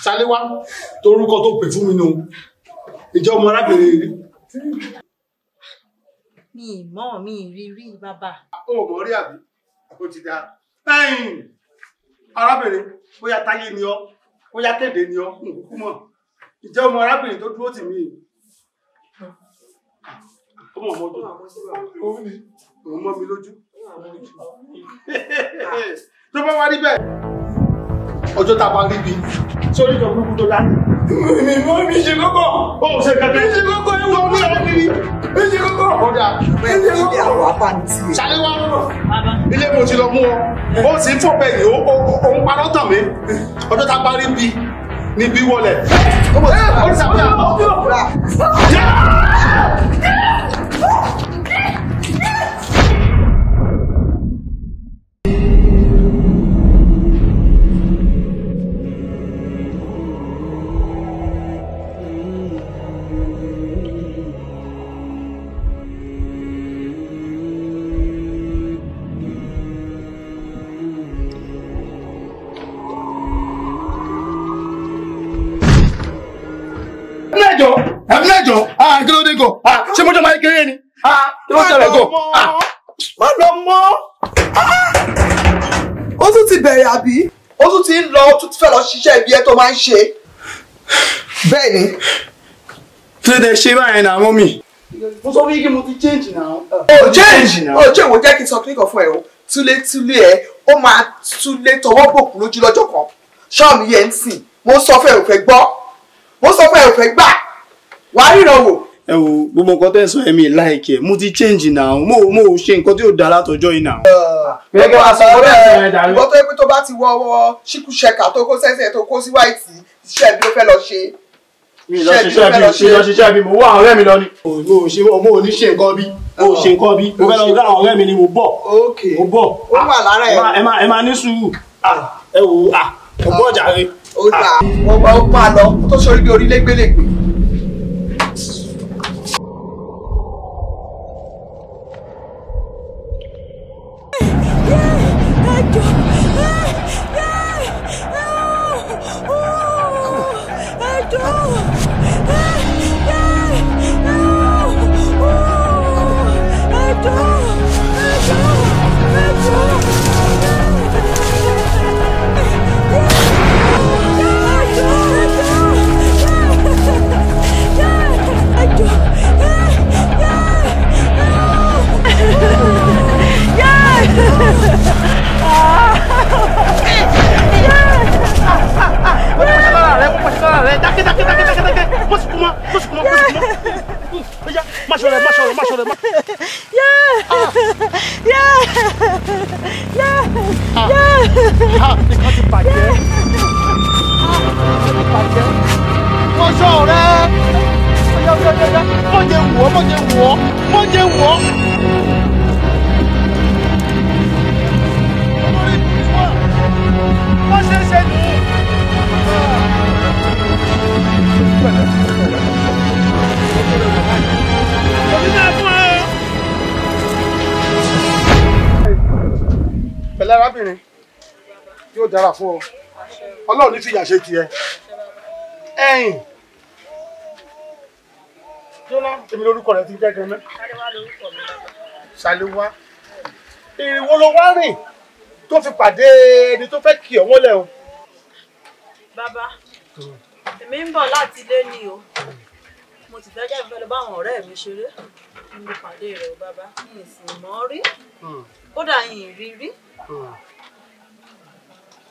Ṣaléwá torúkọ tó pè fún mi nù. Ìjọ ọmọ arábìnrin rí. Mi mọ̀ mi rí rí bàbá. Ó mọ̀ rí àbí? Ó ti dáa. Arábìnrin, bóyá Táyé ni ọ́, bóyá Kéde ni ọ́, n kúkú mọ̀. Ìjẹ́ ọmọ arábìnrin tó dúró tì mí. Ọmọ ọmọ ojú. Òun mọ́ mi lójú. Tó bá wá rí bẹ́ẹ̀, ọjọ́ tá a bá rí bí, sórí kan burúkú tó dá. Mi mọ́ mi ṣe kókó. Ó ṣe kankan. Mi ṣe kókó ewu ní ọ̀rọ̀ kiri. Mi ṣe kókó. Ọ̀dà. Mi ṣe kókó. Ṣaléwá, ilé mo ti lọ mú ọ. Ó sì ń fò bẹ́ẹ̀ yìí, ó ń parọ́ tàn mí. Ọjọ́ tá a bá rí bí, ní bí wọlé. Ó ti sàbíà. Kí ló dé gò? Ṣé mo jọ máa kéré ni? Kí ló ṣẹlẹ̀ gò? Má lọ mọ́. Ó tún ti bẹ̀rẹ̀ àbí? Ó tún ti ń lọ, ó tún ti fẹ́ lọ ṣiṣẹ́ ibi ẹ tó máa ń ṣe. Bẹ́ẹ̀ ni. Kí ló dé ṣe báyẹn náà, mọ́mì? Mo sọ fún yín kí mo ti change now. Ó change now. Ó change, wo jẹ́ kí n sọ kíníkan fún ẹ o. Túlétúlé ẹ, ó máa túlé tọwọ́ bòkú lójú lọ́jọ́ kan. Ṣọ́ọ̀mù yẹn ń sìn. Mo sọ fún ẹ ò fẹ́ gbọ́. Mo sọ fún ẹ ò fẹ́ gbà. Wàá ríran wò. Ẹ wo gbogbo nǹkan tẹ́ ń sọ ẹ̀mí láìkẹ́, mo ti change now, mo ṣe nǹkan tí ò dáa látọjọ́ yìí now. Gẹ́gẹ́ wá sọ bẹ́ẹ̀, ìwọ tó yẹ pé tó bá ti wọ ọwọ́ ṣíkúṣẹkà tó kó sẹ́sẹ̀ tó kó sí wáìtì, iṣẹ́ bí ló fẹ́ lọ ṣe. Mi lọ ṣiṣẹ́ bí, mo wá ọ̀rẹ́ mi lọ ni. Mo ò ní ṣe nǹkan bí, mo ò ṣe nǹkan bí, mo fẹ́ lọ gá àwọn ọ̀rẹ́ mi ni mo bọ̀. Mo bọ̀. Ó wà lára ẹ̀. Ẹ máa ní sùúrù. Ẹ wò ó, mo bọ̀ jàre. Ó dà, wọ́n máa lọ, tó ṣorí bí orílẹ̀ gbélégbé. Nǹkan ti bàjẹ́. Mọ́ṣọ́ rẹ̀. Mọ́jẹ wọ̀, mọ́jẹ wọ̀, mọ́jẹ wọ̀. Wọ́n ṣe é ṣe nù. Pẹ̀lẹ́ arábìnrin, yóò dára fún ọ. Ọlọ́run ní fìyà ṣe tiẹ̀. Ẹ̀yìn. Jóná, èmi lórúkọ rẹ̀ ti ń jẹ́ gan-an. Ṣàléwá. Ìrìn wo lo wá rìn tó fi pàdé ẹni tó fẹ́ kì ọ́ mọ́lẹ̀ o? Bàbá, èmi ń bọ̀ láti ilé ni o. Mo ti fẹ́ jáde fẹ́ lọ bá àwọn ọ̀rẹ́ mi ṣeré. Mo pàdé rẹ̀ o bàbá, mi ì sì mọ̀ rí. Kódà yìí rí rí.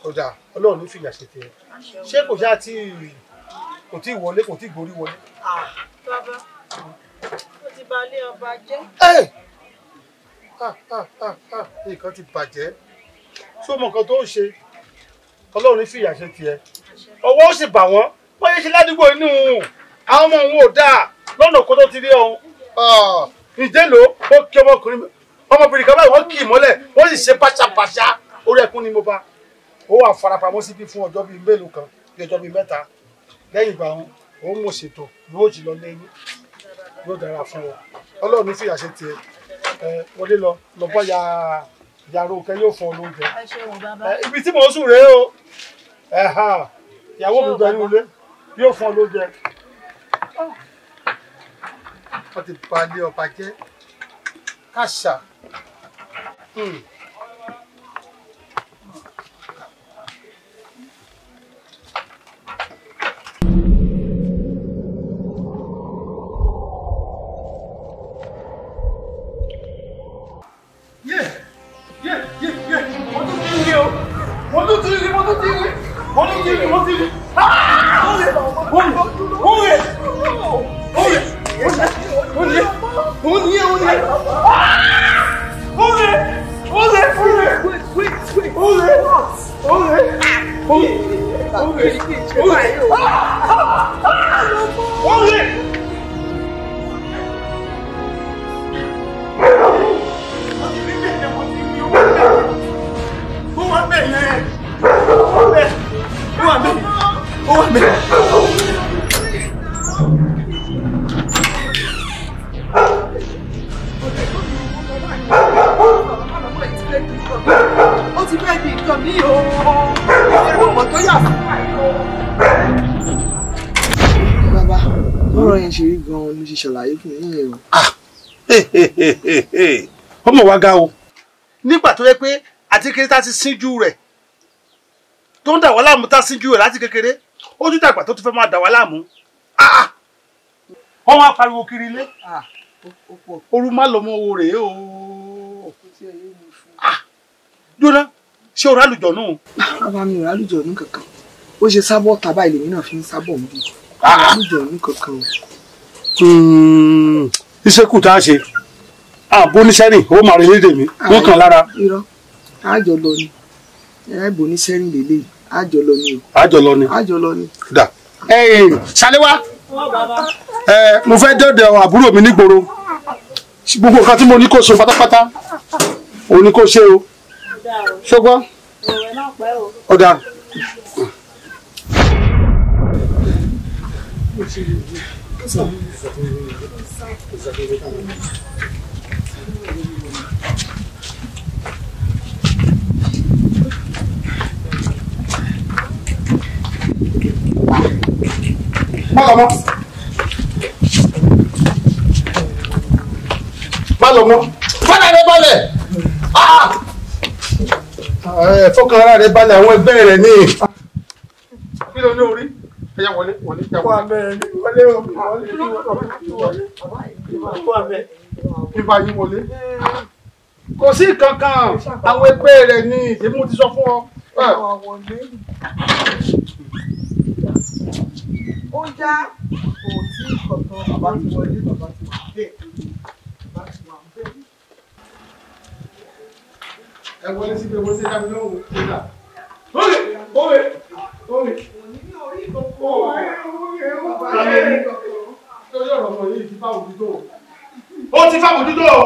Ọjà, Ọlọ́run ní fìyà ṣe tiẹ̀. Ṣé kò ṣáà tí kò tí wọlé, kò tí gborí wọlé? Bàbá, ó ti ba ilé ọba jẹ́. Nǹkan ti bàjẹ́. Ṣé o mọ nǹkan tó ń ṣe? Ọlọ́run ní fìyà ṣe tiẹ̀. Ọwọ́ ó sì bà wọ́n. Wọ́n yé ṣe ládùúgbò inú àwọn ọmọ òun ò dáa lọ́nà kó tó ti rí ọ̀hún. Ìjẹ́lò ó kí ọmọkùnrin ọmọbìnrin kan báyìí wọ́n kì í mọ́lẹ̀ wọ́n sì ṣe báṣabàṣá orí ẹkún ni mo bá. Ó wà farapamọ́ síbí fún ọjọ́ bíi mélòó kan bíi ọjọ́ bíi mẹ́ta. Lẹ́yìn ìgbà wọn, òun mò ṣètò yóò jí lọ lẹ́yìn yóò dára fún ọ. Ọlọ́run ní fìyà ṣe tiẹ̀. Wọlé lọ lọ bọ́ ya yàrá òkè yóò fún ọ lóúnjẹ. Ibi tí mò ń sùn rèé o. Ìyàwó mi bẹ nínú ilé yóò fún ọ lóúnjẹ. Wọ́n ti balẹ̀ ọba jẹ́ káṣà. Ó mọ̀ wá ga o. Nígbà tó yẹ pé àti kékeré tá ti síjú rẹ̀ tó ń dà wá láàmú tá síjú rẹ̀ láti kékeré ó tún dàgbà tó tún fẹ́ máa dà wá láàmú. Wọ́n wá pariwo kiri ilé. Oru má lọ mọ owó rèé o. Jóná ṣé o rálùjọ nù? Bàbá mi ò rálùjọ nù kankan. Ó ṣe sábọ̀ tàbá ìlèmí náà fi ń sábọ̀ ń bí. Rálùjọ nù kankan o. Iṣẹ́ kù tá a ṣe àbó oníṣẹ́rìn ó máa rí lédè mi wọ́n kàn lára. Irọ́ àjọ lọ ni ẹ̀bùn oníṣẹ́rìn lélẹ̀ àjọ lọ ni o. Àjọ lọ ni. Àjọ lọ ni. Dà Ṣaléwá mo fẹ́ dọ̀dọ̀ àbúrò mi nígboro gbogbo nǹkan tí mo ní kó ṣe pátápátá òun ni kó ṣe o ṣùgbọ́n ọ̀dà. Má lọ mọ́. Má lọ mọ́. Fọ́nà rẹ balẹ̀. Fọ́kàn ara rẹ balẹ̀ àwọn ẹgbẹ́ rẹ ní. Kí ló ní orí? Ẹyá wọlé wọlé. Wà bẹ́ẹ̀ ni wọlé o wọlé wọlé wọlé. Kí bá yín wọlé. Kò sí kankan àwọn ẹgbẹ́ rẹ ní èmi mo ti sọ fún ọ. Ó já kò tí kọ̀tàn bàbá ti wọlé bàbá ti wà bẹ́ẹ̀ bàbá ti wà bẹ́ẹ̀. Ẹ wọlé síbi wọlé sí kámi lóhùn nígbà. Óyè óyè óyè. Òní ní orí ìkọ̀kọ̀. Lórí ọ̀rọ̀ ọmọ yìí ti fáwọn òdúdó. Ó ti fáwọn òdúdó o.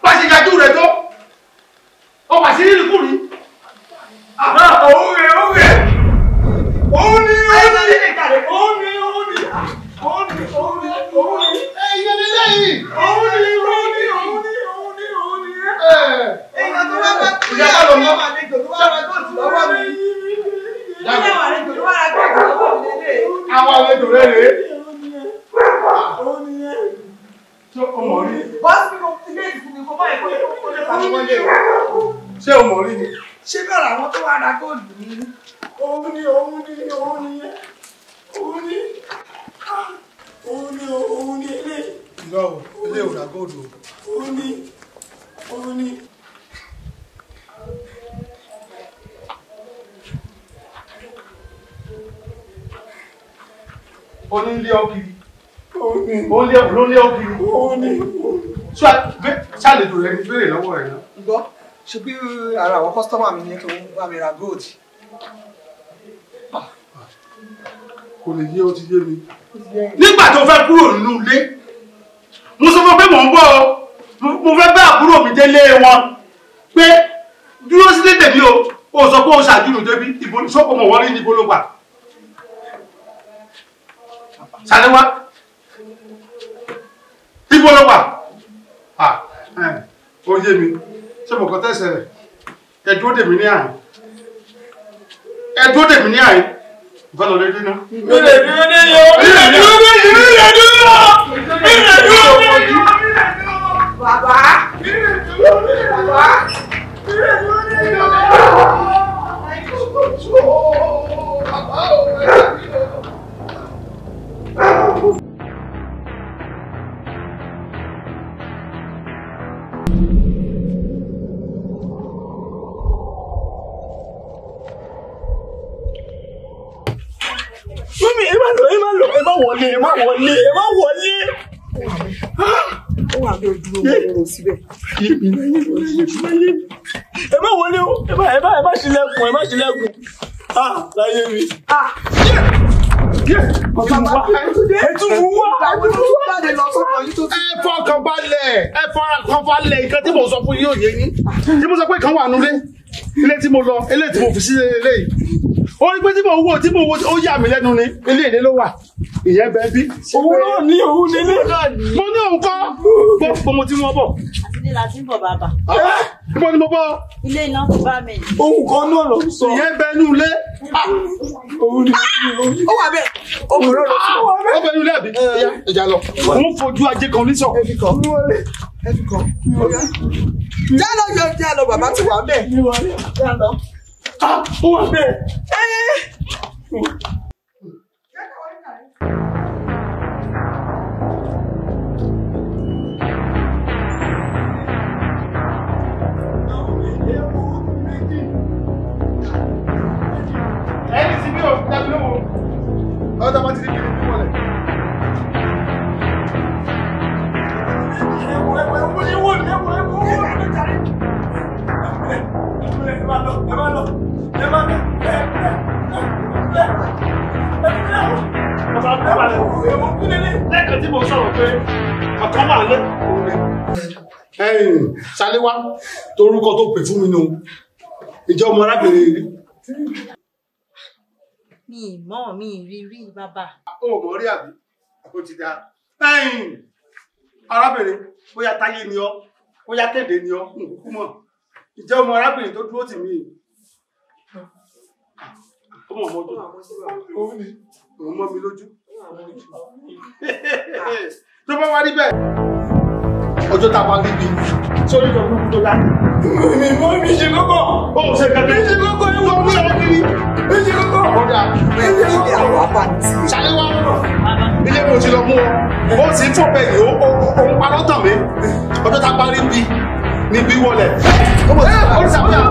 Bá ṣe yájú rẹ̀ tó. Ó wà sí rírì kúrì. Òun rè òun rè. Òun ni òun ni òun ni òun ni òun ni òun ni òun ni. Ẹyẹ ni lẹ́yìn. Òun ni òun ni òun ni òun ni òun ni. Èèyàn tó bá bá Ìyá bá lọ mọ́. àlejò tó bá ra góòtù lọ́wọ́ mi. Ìyá àlejò tó bá ra góòtù lọ́wọ́ mi lélẹ̀. Àwọn àlejò rẹ̀ rèé. Òun ni ẹ. Ṣé o mọ̀ rí? Bọ́sì mi kò fi léèdì fún mi kó báyìí kó lè pàṣẹ wọlé o. Ṣé o mọ̀ rí ni? Ṣé bẹ́ẹ̀ làwọn tó wá ra góòlù ni? Òun ni òun ni òun ni òun ni òun ni òun ni eléyìí. Irọ́ o, eléyìí ò ra góòlù o. Òun ni òun ni. Ó ní ilé ọkiri. Òun ni Ó ní ló ní ọkiri. òun ni. Ṣàlejò rẹ̀ ní béèrè lọ́wọ́ rẹ̀ náà. Gbọ́, ṣe bí ara àwọn kọ́sítọ́mà mi ní kí wọ́n bá mi ra góòlù. Kò lè yé o ti yé mi. Nígbà tó fẹ́ kúrò nínú ilé, mo sọ fún pé mò ń bọ̀ o, mo fẹ́ bá àbúrò mi délé wọn pé dúró sílé tèmi o, o sọ pé o ṣàjúrò débi ìbò sọ́kò mọ̀ wọ́n rí níbo ló wà. Ṣaléwá, ibo ló wà? Ó yé mi, ṣé mo kàn tẹ̀sẹ̀ rẹ̀? Ẹ dúró dè mí ní àná. Ẹ dúró dèmí ní àyè. Nǹkan lọ lédè náà. Mi lè dúró dé yọ. Mi lè dúró dé yọ. Mi lè dúró. Mi lè dúró dé yọ. Bàbá. Mi lè dúró dé yọ. Bàbá. Mi lè dúró dé yọ. Bàbá ò rẹ̀ mí o. Mami, ẹ má lọ, ẹ má lọ, ẹ má wọlé, ẹ má wọlé, ẹ má wọlé. Ó wà bí ojú omi ló síbẹ̀. Ẹ má wọlé o, ẹ má ẹ má ṣílẹ̀kùn, ẹ má ṣílẹ̀kùn. Ah, láyé mi. Ah, ẹ tún mú wá. Ẹ fọkàn balẹ̀, ẹ fọkàn balẹ̀, nǹkan tí mo sọ fún yín ò yé yín. Tí mo sọ pé kan wà nulẹ̀, ilé tí mo lọ, ilé tí mo fi sí eléyìí. Ó rí pé tí mo wò ó yà mí lẹ́nu ni, ilé ìdè ló wà. Ìyẹn bẹ́ẹ̀ bí. Òun náà ní òun nílé. Mo ní òun kọ́. Gbọ́ mo ti mú ọ bọ̀. Àti ní la ti ń bọ̀ bàbá. Ibo ni mo bọ̀? Ilé iná ti bá mi. Òun kan náà ló ń sọ. Ìyẹn bẹ́ẹ̀ nú ilé. Òun ni ó wà bẹ́ẹ̀. Ó kò lọ́rọ̀ sí. Ó bẹ́ẹ̀ nú ilé àbí? Ẹja lọ. Mo ń fojú ajé kan ní sọ. Ẹ fi kàn. Ẹ fi kàn. Jálọ yọ jálọ bàbá ti wà bẹ́ẹ̀. Jálọ. Ó wà bẹ́ẹ̀. Ẹni tí mi ò dábí lóhùn. Ọ̀dọ́ bá ti di kiri bí wọlé. Lẹ́ẹ̀kan tí mo sọ̀rọ̀ pé ọ̀kan wà lé. Ṣaléwá torúkọ tó pè fún mi nù. Ìjọ ọmọ arábìnrin rí. Mi mọ̀ mi rí rí bàbá. Ó mọ̀ rí àbí? Ó ti dáa. Arábìnrin, bóyá Táyé ni ọ́, bóyá Kéde ni ọ́, n kúkú mọ̀. Ìjẹ́ ọmọ arábìnrin tó dúró tì mí. Ó mọ̀ ọmọ ọdún. Òun mọ́ mi lójú. Tó bá wá rí bẹ́ẹ̀. Ọjọ́ tá a bá rí bí, sórí ìjọ burúkú tó dá. Mi mọ́ mi ṣe kókó. Ó ṣe kẹ́kẹ́. Mi ṣe kókó ewu Tó ń sọ kiri. Mi ṣe kókó. Ọ̀dà. Àwọn abàtì. Ṣaléwá, ilé mo ti lọ mú ọ. Ó sì ń fò bẹ́ẹ̀ ni ó ń parọ́ tàn mí. Ọjọ́ tá a bá rí bí ní bí wọlé. Ó ní sàbíà.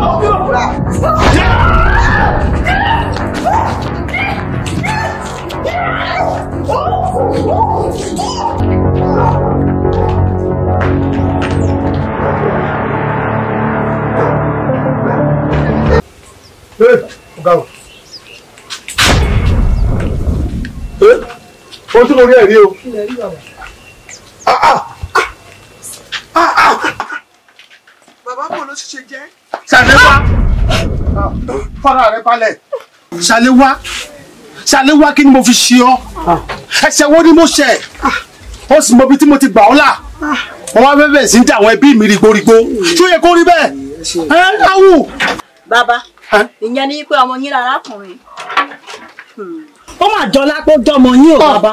Ọ̀gá o. Ohun tí mo rí ẹ̀rí o. Bàbá bò ló ṣiṣẹ́ jẹ́. Ṣaléwá, fara rẹ balẹ̀. Ṣaléwá, Ṣaléwá kí ni mo fi ṣe ọ́? Ẹ̀ṣẹ̀ wo ni mo ṣẹ̀? Ó sì mọ ibi tí mo ti gbà ọ́ là. Wọ́n wá bẹ̀rẹ̀ sí ń dà àwọn ẹbí mi rígbórígbó. Ṣó yẹ kó rí bẹ́ẹ̀? Ẹ áwù. Bàbá, ìyẹn ni pé ọmọ yín lárákùnrin. Ó mà jọlá pé ó jẹ́ ọmọ yín o bàbá.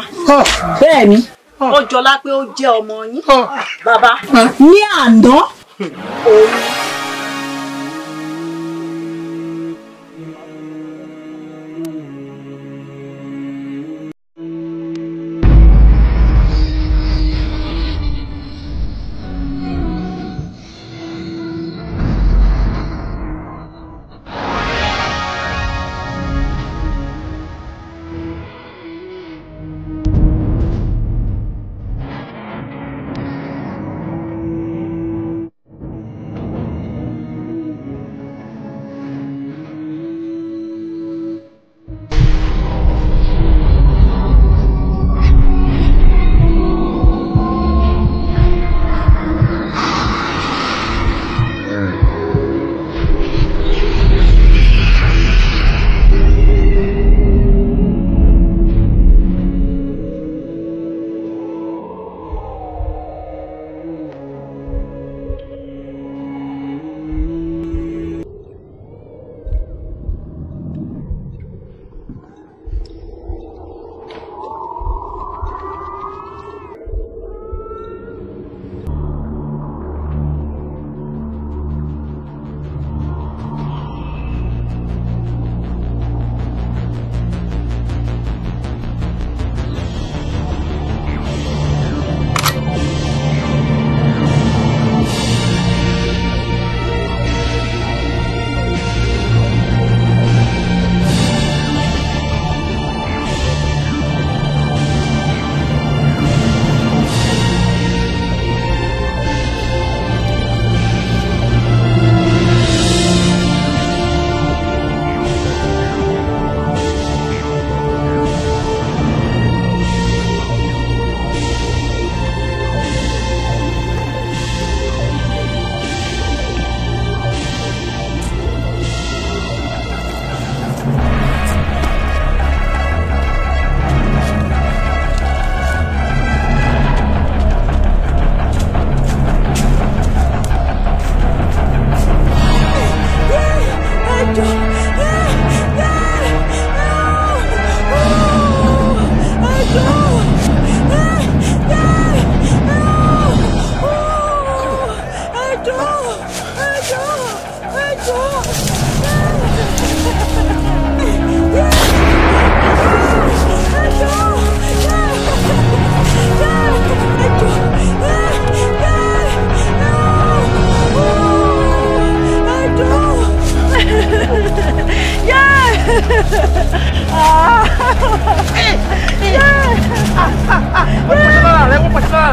Bẹ́ẹ̀ ni. Ó jọlá pé ó jẹ́ ọmọ yín. Bàbá. Ní àná. Òun.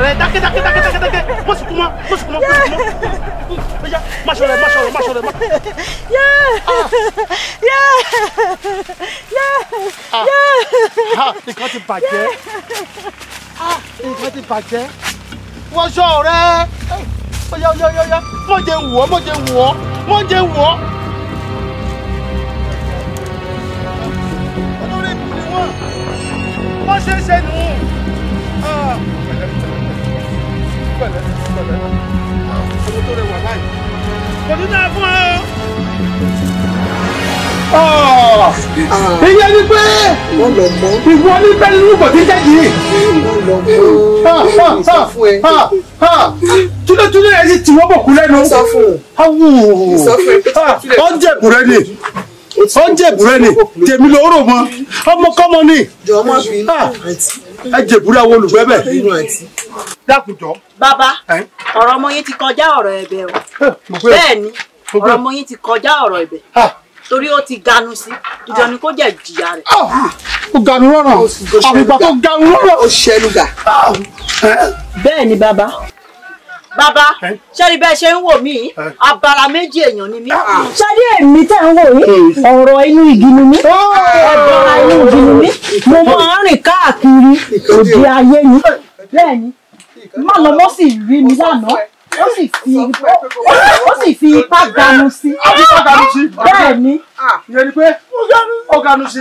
rẹ dákẹ́ dákẹ́ dákẹ́ dákẹ́ dákẹ́ má sunkún mọ́ má sunkún mọ́ má sunkún mọ́ ọjà má ṣọ rẹ má ṣọ rẹ má ṣọ rẹ má. Nǹkan ti bàjẹ́ nǹkan ti bàjẹ́ wọ́n ṣọ rẹ ọjà ọjà ọjà mọ̀ jẹ́ wù ọ́ mọ̀ jẹ́ wù ọ́ mọ̀ jẹ́ wù ọ́. Olórí ìbú ni wọ́n wọ́n ṣe é ṣe nù. Pẹ̀lẹ́ pẹ̀lẹ́ ọmọ tó rẹwà báyìí kò ní dáa fún ọ. Ìyẹn ni pé ìwọ ní bẹ́ẹ̀ nínú kò tí jẹ́ yìí. Túlẹ̀túlẹ̀ ẹ̀ sì tí wọ́n bọ̀ kú lẹ́nu. Ó ń jẹ̀bù rẹ ni ó ń jẹ̀bù rẹ ni tèmi ló rò mọ́ ọmọkọ́mọ ni ẹ jẹ̀bù rẹ àwọn olùgbẹ́ bẹ̀. Dákùjọ. Bàbá ọ̀rọ̀ ọmọ yín ti kọjá ọ̀rọ̀ ẹ̀bẹ̀ o. Bẹ́ẹ̀ ni ọ̀rọ̀ ọmọ yín ti kọjá ọ̀rọ̀ ẹ̀bẹ̀ torí ó ti ganu sí ìjọ ni kó jẹ jìyà rẹ̀. Ó ganu rọrọ àfìgbà tó ganu rọrọ. Ó ṣẹnu gà. Bẹ́ẹ̀ ni bàbá. Bàbá ṣẹ́ni bẹ́ẹ̀ ṣe ń wò mí abala méjì èèyàn ni mí. Ṣẹ́ni èmi tẹ́ ń wò yìí ọ̀rọ̀ inú igi ni mí ẹ̀bọ̀ra inú igi ni mí mo máa ń rìn káàkiri òde ayé ni. Bẹ́ẹ̀ ni má lọ mọ́ sì rí mi lánàá ó sì fi ipá ganu sí. Bẹ́ẹ̀ ni. Ìyẹn ni pé ó ganu sí.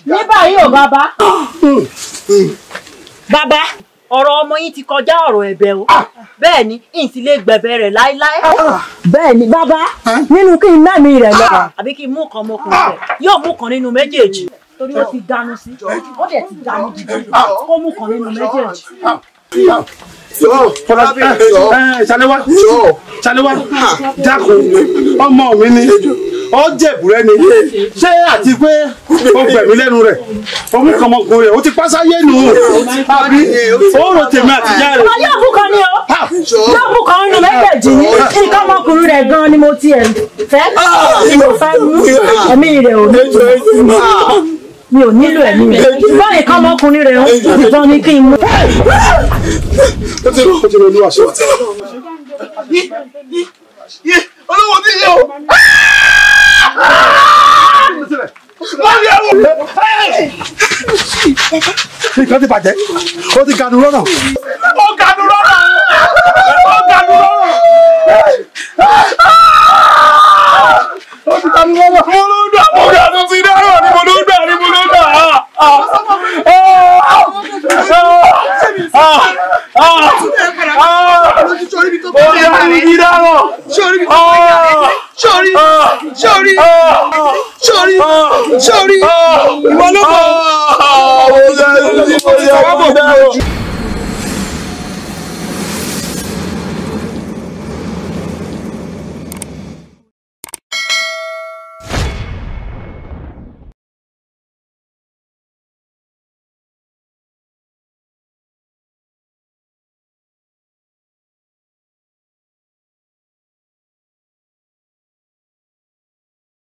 Ní báyìí ò bàbá. Bàbá ọ̀rọ̀ ọmọ yín ti kọjá ọ̀rọ̀ ẹ̀bẹ̀ o. Bẹ́ẹ̀ ni n sì lè gbẹ̀bẹ̀ rẹ̀ láéláé. Bẹ́ẹ̀ ni bàbá nínú kí n mẹ́mi rẹ̀ lọ. Àbí kí n mú kan ọmọkùnrin rẹ̀ yóò mú kan nínú méjèèjì torí ó ti ganu sí ó dẹ̀ ti ganu gidi kó mú kan nínú méjèèjì. Ṣaléwá Ṣaléwá dákun ọmọ mi ni ó jẹ̀bùrẹ́ ni ṣé àti pé ó gbẹ̀mí lẹ́nu rẹ̀ òun kan ọmọkùnrin rẹ̀ ó ti pásáyé nù àbí ó rò tèmi àtijọ́ rẹ̀. Ọmọ yóò mú kan ní o yóò mú kan nínú méjèèjì ní nǹkan ọmọkùnrin rẹ̀ gan ni mo tiẹ̀ fẹ́ mi ò fẹ́ mú ẹ̀mí rẹ̀ ò ní mi ò nílò ẹ̀mí rẹ̀ báyìí kan ọmọkùnrin rẹ̀ ń ìbọn ni kí n mú. Olówó ti yẹ o. Nǹkan ti bàjẹ́, ó ti ganu lọ́nà. Ó ganu lọ́nà. Ó ganu lọ́nà. Ó ti ganu lọ́nà. Mo ló dà, mo ganu sí dárò ni mo ló dà ni mo ló dà. Sórí sórí sórí sórí sórí.